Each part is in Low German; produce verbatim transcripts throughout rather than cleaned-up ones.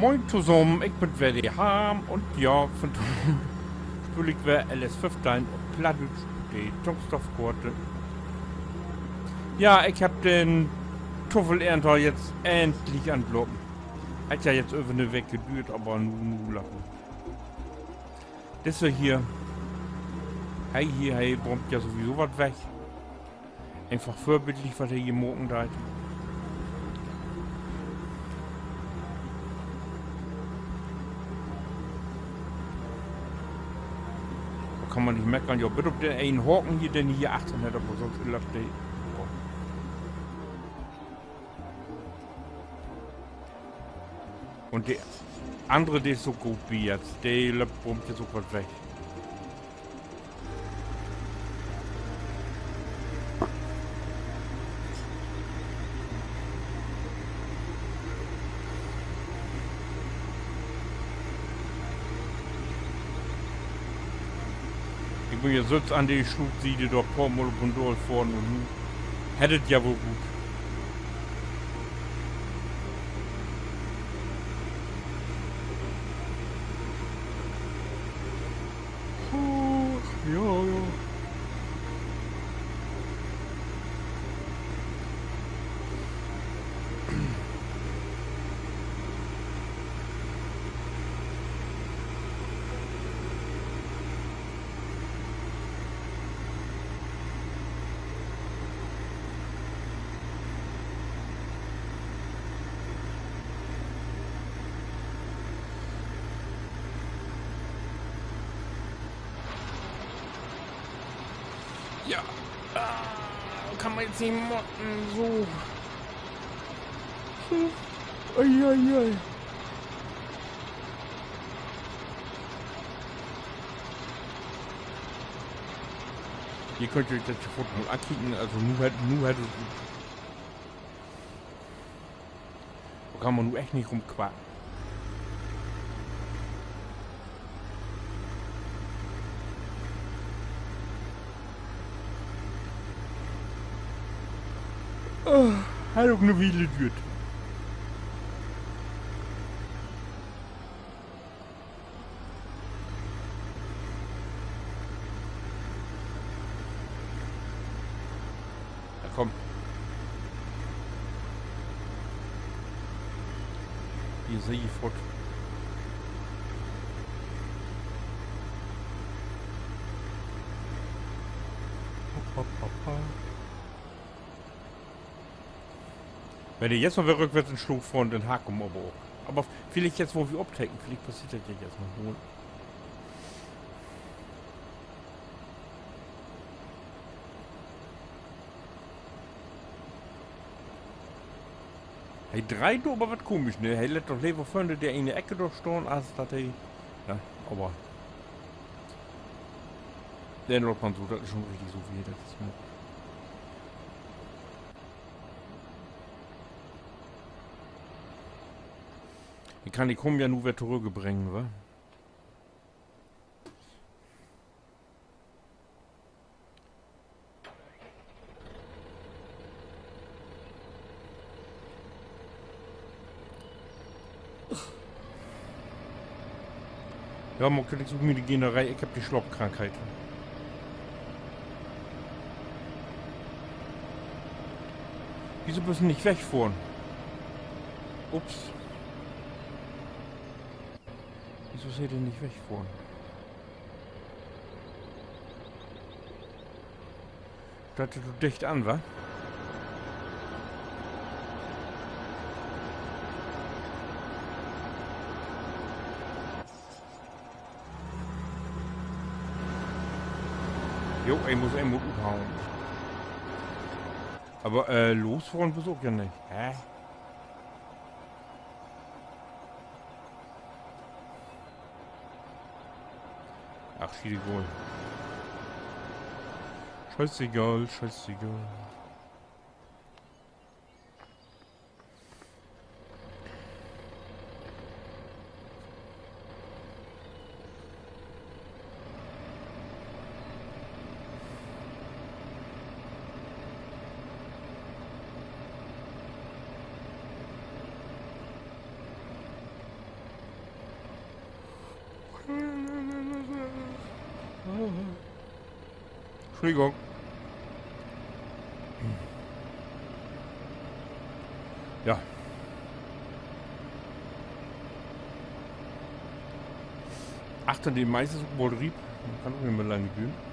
Moin tosamen, ik bün weer de Harm un ja, vundaag speel ik weer L S föffteihn op Plattdüütsch, de Tungstorf-Koort. Ja, ik hebb den Tuffelernter jetzt endlich an't Lopen. Hett ja jetzt över 'ne Week duert, aver nu, nu lopen. Disse hier. He hier, he brummt ja sowieso wat weg. Eenfach vörbildlich, wat he hier maken deit. Dor kann man nich meckern. Ja, bit op den enen Haken hier, den he hier achtern hett, aver sünst löppt de. Un de annere, de is ok goot bi jetzt. De löppt, brummt jetzt ok wat weg. Ik bün ja sülvst an de Sluutsiede dor poor Mal op un daal fohren un nu hett dat ja woll goot. Puh, ja, ja. Ja. Ah, kann man jetzt nich maken, so. Ui, ui, ui. Ji köönt jo dat foort mal ankieken, also nu hett, nu hett dat, dor kann man nu echt nich rumquaken. Oh, hett ok 'ne Wiel düert. Na komm. Hier seh ik foort. Hopp, hopp, hopp, hopp. Wenn de jetzt noch weer rückwärts in Sloog fohren, denn haak ik em aver ok. Aver villicht jetzt, wo wi opteken, villicht passeert dat ja jetzt noch mal. He dreiht dor aver wat komisch, ne? He lett doch lever vörn de ene Eck dor stahn, as dat he, ja, aver denn loopt man so, dat is schon richtig so, wie he dat is maakt. Ik kann de Kumm ja nu weer torüggbringen, wa? Ja, man kann nix mit miene Gene reden, ik hebb de Slaapkrankheit. Wieso büst du nich wegfohren? Ups. Wieso is he denn nich wegfohren? Steiht he to dicht an, wa? Jo, ik mutt, ik mutt utholen. Aver, äh, losfohren büst ok ja nich. Hä? Ach, schießegal. Scheißegal, scheißegal. Entschuldigung. Ja. Achter de Mais is ok woll riep. Man kann ok nich mehr lang düren.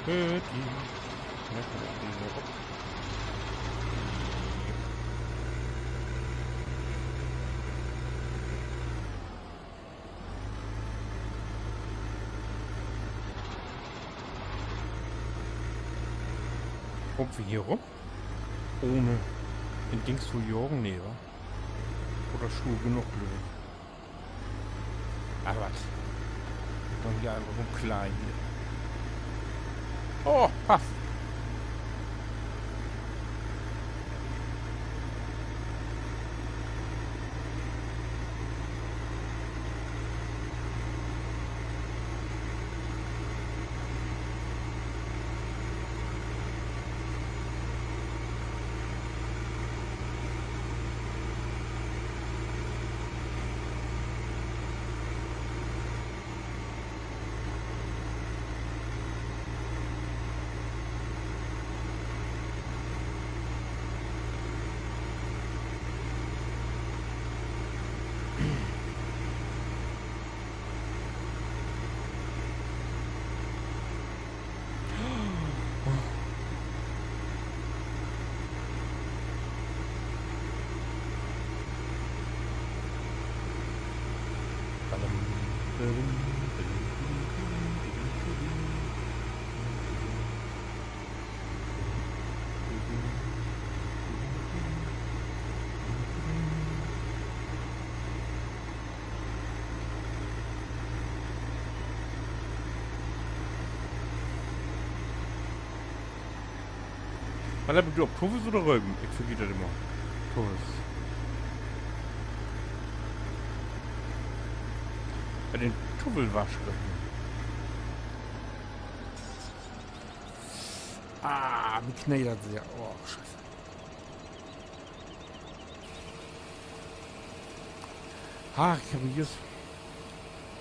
Hütti. Ja, guck mal, die so op. Kaamt wi hier rop? Ohne in Dings to jagen? Nee, wa? Oder is dat schuur genoog, glööv ik. Ach, wat. Denn hier eenfach so 'n klein hier. Oh, passt. Wat heff ik nu op, Tuffels oder Röven? Ik vergeet dat immer. Tuffels. Bi den Tuffelwasch. Ah, mi kneiht dat sehr. Oh, Scheiße. Ach, ik heff mi jüst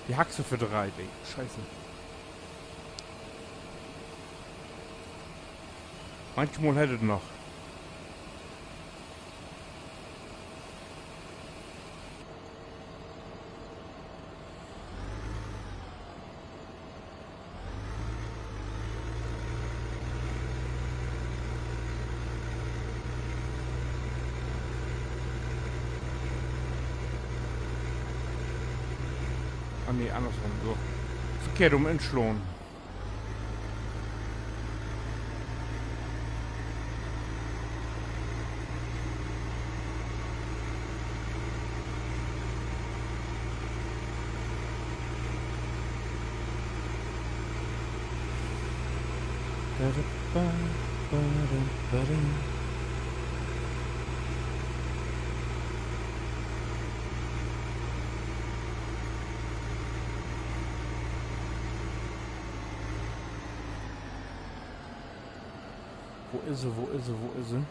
de Haxe verdreiht, ey. Scheiße. Manchmal hett dat noch. Ah, nee, annersrum, so. Verkehrt rum inslahn. Wo is he, wo is he, wo is he?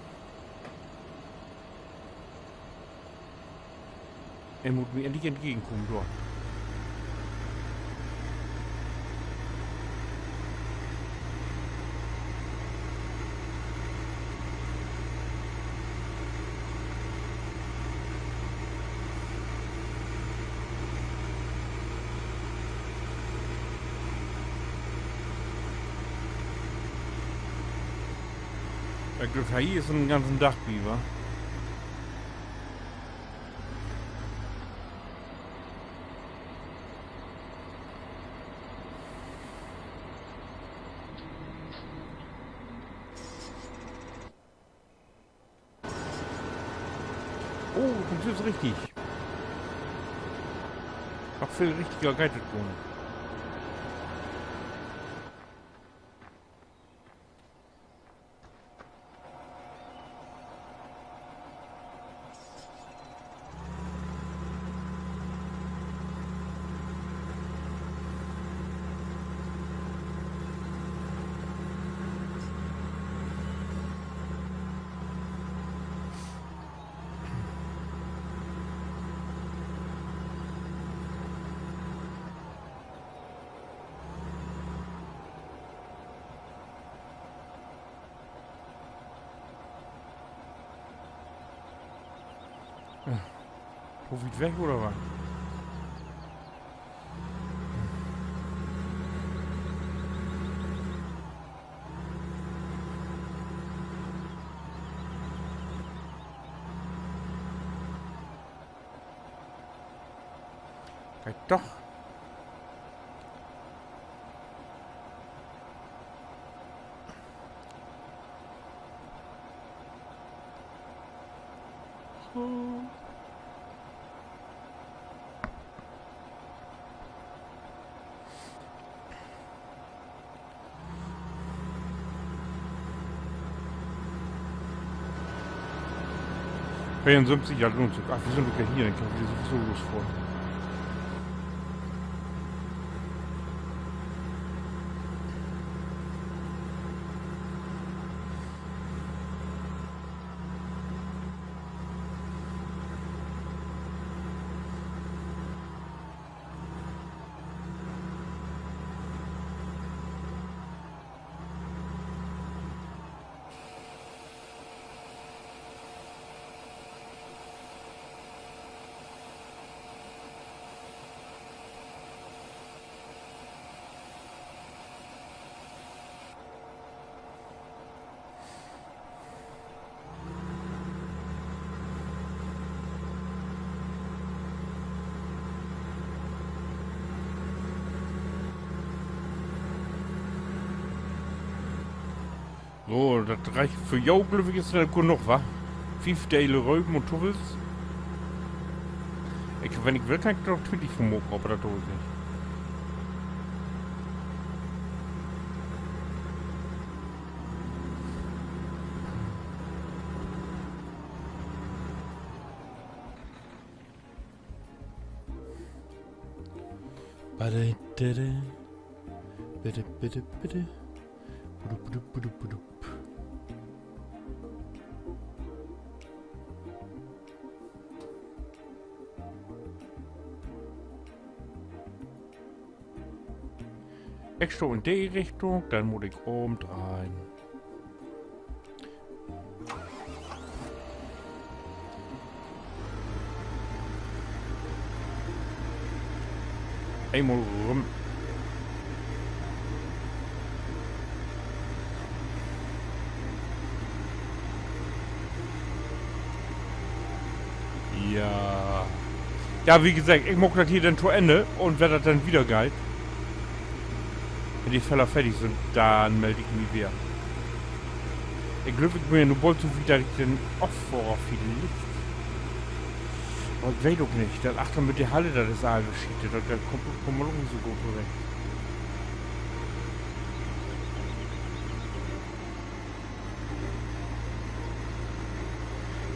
He mutt mi endlich entgegenkamen, dor. Ik glööv, hier is en ganzen Dag bi, wa? Oh, dat is richtig. Noch veel richtiger geiht dat gor nich. To wiet weg, oder wat? Geiht doch. Veerunsibbzig, ja, lohnt sik. Ach, wi sünd ok hier, denn köönt wi sowieso losfohren. So, dat reckt för jo, glööv ik, is dat ok noch, wa? Fief Delen Röven un Tuffels. Ik, wenn ik will, kann ik dor ok twintig vun maken, aver dat do ik nich. Badadada. Bitte, bitte, bitte. Budup, budup, budup, budup. Ik stah in de Richtung, denn mutt ik ümdreihen. Eenmal rüm. Ja. Ja, wie gesagt, ik maak dat hier denn to Enn un wenn dat denn wieder geiht, wenn de Feller fertig sünd, denn meld ik mi weer. Ik glööv, ik bün ja nu bold so wiet, dat ik denn affohr villicht. Aver ik weet ok nich, dat achtern mit de Halle, dat is all Geschichte, dat, dat kummt, kummt man ok nich so goot torecht.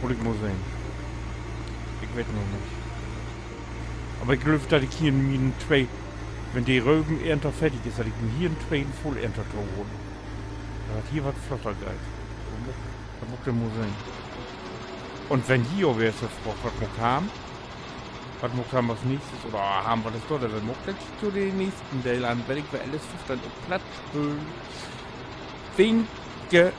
Mutt ik mal sehn. Ik weet noch nich. Aver ik glööv, dat ik hier mien twee, wenn de Rövenernter fertig is, dat ik mi hier en tweeden Vullernter to hool. Dat dat hier wat flotter geiht. Dat mutt, dat mutt ik mal sehn. Un wenn ji jo weer so fraagt, wat maakt wi, wat maakt wi as nächstes, oder, ah, hebbt wi dat dor, denn maakt wi dat to den nächsten Deel an, wenn ik weer L S föffteihn op Platt speel. Winke.